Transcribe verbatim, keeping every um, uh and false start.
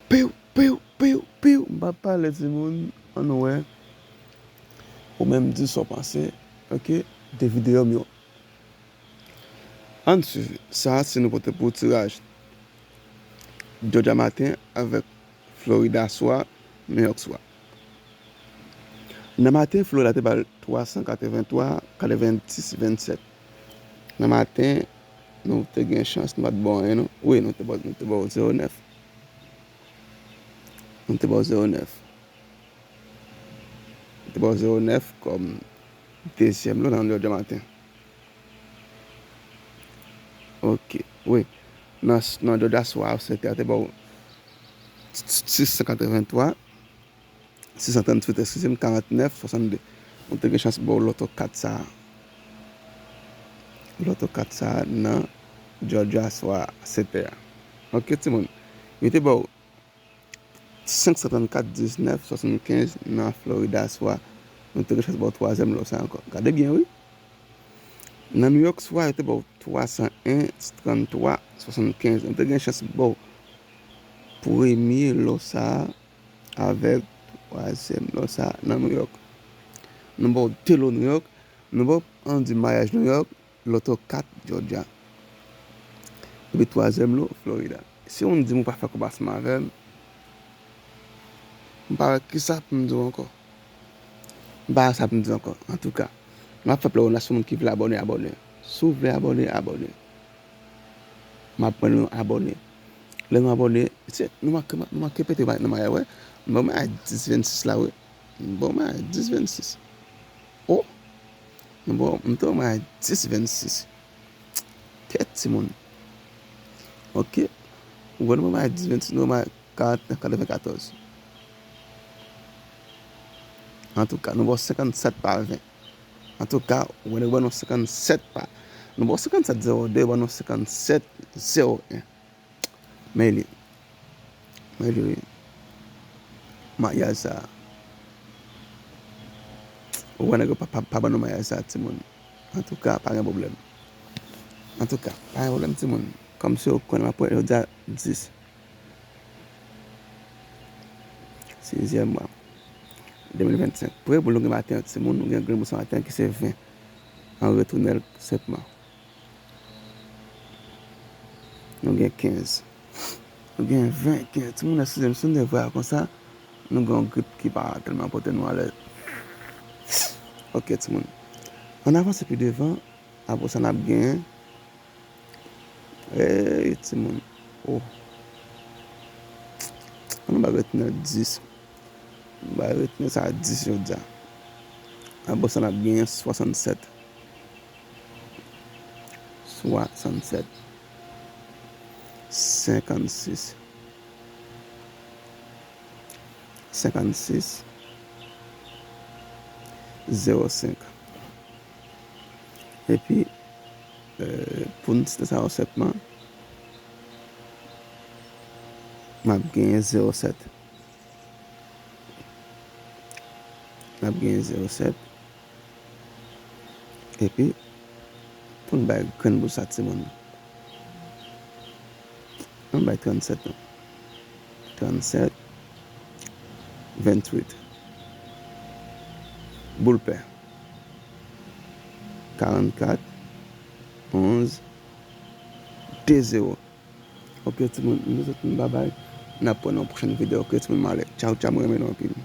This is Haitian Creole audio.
Piw, piw, piw, piw. M p ap pale, timoun. Ann wè. Ou menm di sa w panse, oke, de videyo m yo. Ann swiv. Sa a se nou pote pou tiraj Georgia maten avèk Florida swa, New York swa. Nan maten, Florida te ba l twa san katrevenntwa, katrevenndis, vennsèt. Nan maten, nou te gen chans, nou pa t ba w anyen, non. Wi, nou te ba, nou te ba w zewo nèf. Nou te ba w zewo nèf. Nou te ba w zewo nèf kòm dezyèm lo nan Georgia maten. Oke, wi. Nan, nan Georgia swa, sèt a te ba w sis san katrevenntwa, sis san tranntuit, eskize m, karantnèf, swasannde. Nou te gen chans ba w loto kat sa a. Loto kat sa a nan Georgia swa sèt a. Oke, timoun. Yo te ba w senk san trannkat, diznèf swasannkenz nan Florida swa. Nou te gen chans ba w twazyèm lo sa ankò. Gade byen, wi. Nan New York swa, yo te ba w twa san en, tranntwa swasannkenz. Nou te gen chans ba w premye lo sa a avèk twazyèm lo sa a nan New York. Nou ba w de lo New York, nou ba w, ann di, maryaj New York, loto kat Georgia. Epi twazyèm lo, Florida. Si w di m ou pa fè konpasman avè m, m pa wè kisa pou m di w ankò. M pa wè sa pou m di w ankò. Antouka, m ap fè plè w nan sou moun ki vle abòne, abòne. Si w vle abòne, abòne. M ap pran nou abòne. Lè nou abòne, se, nou manke, nou manke pete nan maryaj, wè. M ba w maryaj dis vennsis la, wi. M ba w maryaj dis vennsis. O! Nou ba w, m te ba w maryaj dis vennsis. Kèt, timoun. Oke. Ou wè, nou ba w maryaj dis vennsis, nou ba w maryaj karant, katrevenkatòz. Antouka, nou ba w senkannsèt pa ven. Antouka, ou wè, nou ba w senkannsèt pa. Nou ba w senkannsèt zewo de, yo ba nou senkannsèt zewo en. Men li. Men li, wi. Maryaj sa a. Ou wè nèg yo pa, pa, pa ban nou maryaj sa a, timoun. Antouka, pa gen pwoblèm. Antouka, pa gen pwoblèm, timoun. Kòmsi ou konnen m ap wè jodi a dis. Sizyèm mwa. De mil vennsenk. Premye boul nou gen maten an, timoun, nou gen grenn boul sa maten an ki se ven. An retounen l senpman. Nou gen kenz. Nou gen ven, kenz. Timoun, eskize m, si nou te vwè a konsa, nou gen yon grip ki pa tèlman pote nou alèz. Oke, timoun. Ann avanse pi devan, apre sa n ap gen, ey, timoun. O. Ann ba retounen dis. Ba retounen sa dis jodi a. Apre sa n ap gen swasannsèt. Swasannsèt. Senkannsis. Senkannsis. Zewo senk. Epi, eh, pou n site sa yo senpman, m ap genyen zewo sèt. N ap genyen zewo sèt. Epi, pou n bay grenn boul sa, timoun. Ann bay trannsèt, non. Trannsèt, venntuit. Boul pè. Karannkat, onz, de zewo. Oke, timoun, nou sot, nou babay. N ap wè nan yon pwochèn videyo. Oke, timoun, m ale. Tchaw, tchaw, mwen renmen nou anpil.